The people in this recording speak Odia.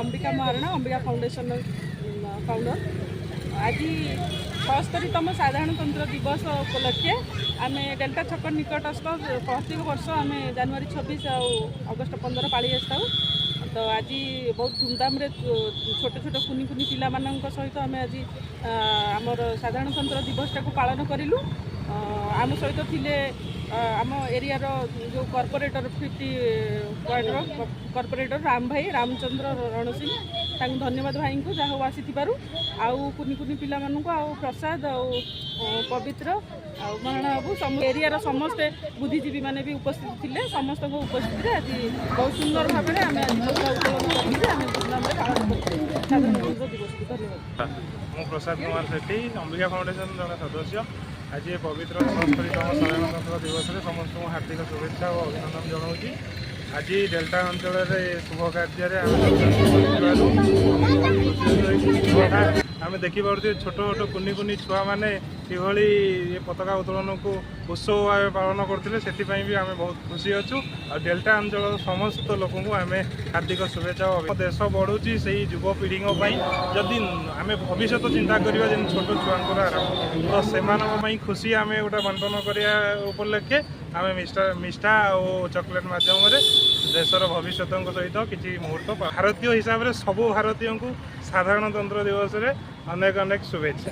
ଅମ୍ବିକା ମହାରଣା, ଅମ୍ବିକା ଫାଉଣ୍ଡେସନର ଫାଉଣ୍ଡର। ଆଜି 76ତମ ସାଧାରଣତନ୍ତ୍ର ଦିବସ ଉପଲକ୍ଷେ ଆମେ ଡେଲ୍ଟା ଛକ ନିକଟସ୍ଥ, ପ୍ରତ୍ୟେକ ବର୍ଷ ଆମେ ଜାନୁଆରୀ 26 ଆଉ ଅଗଷ୍ଟ 15 ପାଳି ଆସିଥାଉ। ତ ଆଜି ବହୁତ ଧୁମଧାମରେ ଛୋଟ ଛୋଟ କୁନି କୁନି ପିଲାମାନଙ୍କ ସହିତ ଆମେ ଆଜି ଆମର ସାଧାରଣତନ୍ତ୍ର ଦିବସଟାକୁ ପାଳନ କରିଲୁ। ଆମ ସହିତ ଥିଲେ ଆମ ଏରିଆର ଯେଉଁ କର୍ପୋରେଟର, 50 ୱାର୍ଡ଼ର କର୍ପୋରେଟର ରାମ ଭାଇ, ରାମଚନ୍ଦ୍ର ରଣସିଂ। ତାଙ୍କୁ ଧନ୍ୟବାଦ ଭାଇଙ୍କୁ, ଯାହା ହଉ ଆସିଥିବାରୁ। ଆଉ କୁନି କୁନି ପିଲାମାନଙ୍କୁ ଆଉ ପ୍ରସାଦ ଆଉ ପବିତ୍ର ଆଉ ମହାରଣା ବାବୁ, ସବୁ ଏରିଆର ସମସ୍ତେ ବୁଦ୍ଧିଜୀବୀ ମାନେ ବି ଉପସ୍ଥିତ ଥିଲେ। ସମସ୍ତଙ୍କ ଉପସ୍ଥିତିରେ ଆଜି ବହୁତ ସୁନ୍ଦର ଭାବରେ ଆମେ ଆଜି ପତାକା ଉତ୍ତୋଳନ କରିକି ଆମେ ଧୁମଧାମରେ ପାଳନ କରିଛୁ ସାଧାରଣତନ୍ତ୍ର ଦିବସକୁ। ଧନ୍ୟବାଦ। ମୁଁ ପ୍ରସାଦ କୁମାର ସେଠୀ, ଅମ୍ବିକା ଫାଉଣ୍ଡେସନ ଜଣେ ସଦସ୍ୟ। ଆଜି ଏ ପବିତ୍ର 76ତମ ସାଧାରଣତନ୍ତ୍ର ଦିବସରେ ସମସ୍ତଙ୍କୁ ହାର୍ଦ୍ଦିକ ଶୁଭେଚ୍ଛା ଓ ଅଭିନନ୍ଦନ ଜଣାଉଛି। ଆଜି ଡେଲ୍ଟା ଅଞ୍ଚଳରେ ଏ ଶୁଭ କାର୍ଯ୍ୟରେ ଆମେ କରିଥିବାରୁ ଖୁସି ହୋଇଛୁ। ତଥା ଆମେ ଦେଖିପାରୁଥିବେ, ଛୋଟ ଛୋଟ କୁନି କୁନି ଛୁଆମାନେ କିଭଳି ଏ ପତାକା ଉତ୍ତୋଳନକୁ ଉତ୍ସବ ଭାବେ ପାଳନ କରୁଥିଲେ, ସେଥିପାଇଁ ବି ଆମେ ବହୁତ ଖୁସି ଅଛୁ। ଆଉ ଡେଲ୍ଟା ଅଞ୍ଚଳର ସମସ୍ତ ଲୋକଙ୍କୁ ଆମେ ହାର୍ଦ୍ଦିକ ଶୁଭେଚ୍ଛା ଓ ଦେଶ ବଢ଼ୁଛି ସେଇ ଯୁବପିଢ଼ିଙ୍କ ପାଇଁ। ଯଦି ଆମେ ଭବିଷ୍ୟତ ଚିନ୍ତା କରିବା, ଯେମିତି ଛୋଟ ଛୁଆଙ୍କର ଆରମ୍ଭ, ତ ସେମାନଙ୍କ ପାଇଁ ଖୁସି ଆମେ ଗୋଟେ ବଣ୍ଟନ କରିବା ଉପଲକ୍ଷେ ଆମେ ମିଷ୍ଟା ମିଠା ଆଉ ଚକୋଲେଟ୍ ମାଧ୍ୟମରେ ଦେଶର ଭବିଷ୍ୟତଙ୍କ ସହିତ କିଛି ମୁହୂର୍ତ୍ତ, ଭାରତୀୟ ହିସାବରେ ସବୁ ଭାରତୀୟଙ୍କୁ ସାଧାରଣତନ୍ତ୍ର ଦିବସରେ ଅନେକ ଅନେକ ଶୁଭେଚ୍ଛା।